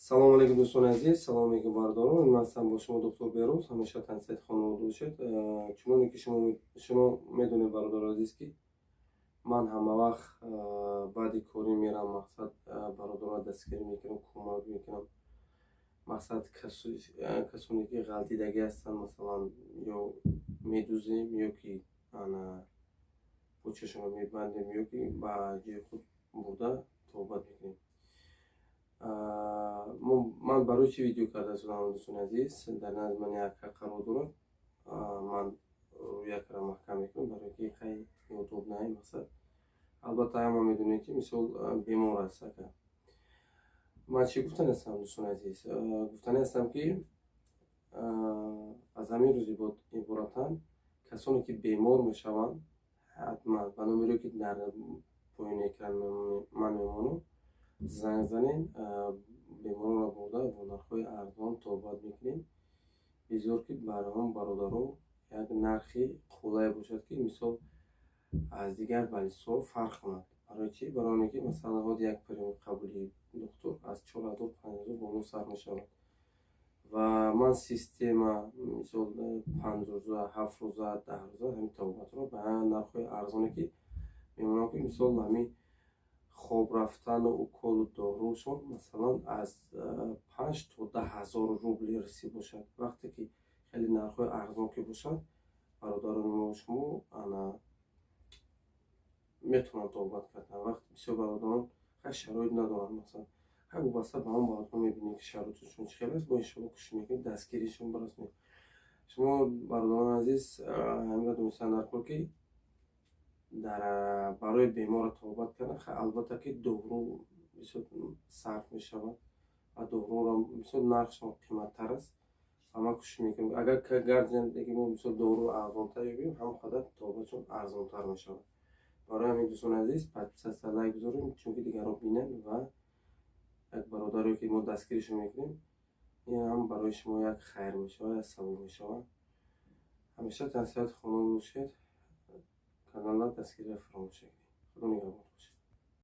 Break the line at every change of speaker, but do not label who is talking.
Салому алейкум, дӯстони азиз, салому алейкум, бародарон. Ман ҳастам бо шумо, доктор Бероз. Ҳамеша тансиҳати хонавода бошед. Чуноне ки шумо медонед, бародари азиз, ки ман ҳамавақт баъди корӣ мерам, мақсад, бародаронро дастгирӣ мекунам, кӯмак мекунам. Мақсад, касоне ки ғалтидагӣ ҳастанд, масалан, ё медузем, ё ки ана почашонро мебандем, ё ки ба ҷои худ бурда табобат мекунем. Ман барои чӣ видео карда шудам, дӯстони азиз? Дар назди ман як қарор дорад. Ман якра маҳкам мекунам, барои ки хай неудобно. Мақсад, албатта, ҳама медонед, ки мисол бемор аст ака. Ман чӣ гуфтани ҳастам, дӯстони азиз? Гуфтани ҳастам, ки аз ҳамин рӯз иборатан касоне ки бемор мешаванд, ҳатман ба номере, ки дар поёни экран ман мемонам, занг занед. Беморонро бурда бо нархҳои арзон табобат мекунем. Бизор ки барои бародаро як нархи қулай бошад, ки мисол аз дигар больницаҳо фарқ кунад. Барои чӣ? Барои оне ки, масалан, ҳозир як приёми қабули духтур аз 4000, 5000 боло сар мешавад ва ман система, мисол, 5 рӯза, 7 рӯза, 10 рӯза ҳамин табобатро ба нархҳои арзоне ки мемонам, ки мисол ҳамин хоб рафтану уколу дорушон, масалан, аз 5 то 10 ҳазор рубли русӣ бошад. Вақте ки хеле нархҳои арзон ки бошад, бародарони мо, шумо ана метавонанд табобат кардан. Вақте бисёр бародарон хай шароит надоранд, масалан, хай вобаста ба он бародарон мебинем, ки шароиташон чӣ хел аст. Бо иншоалло кӯшиш мекунем, дастгиришон барасонем. Шумо, бародарони азиз, ҳаминро донистан даркор, ки дар барои беморро табобат кардан, албатта, ки дору бисёр сарф мешавад ва доруро бисёр нархшон қиматтар аст ва ман кӯшиш мекунам, агар гарчанде ки мо мисол дору арзонтар ёбем, ҳамон қадар табобатшон арзонтар мешавад. Барои ҳамин, дӯстони азиз, подписаться, лайк гузорем, чунки дигарон бинанд ва як бародаре ки мо дастгиришон мекунем, ин ҳам барои шумо як хайр мешавад, як савоб мешавад. Ҳамеша тансиҳати хонавода бошед, каналра дастгириро фаромӯш накунед. Худо нигаҳбон бошед.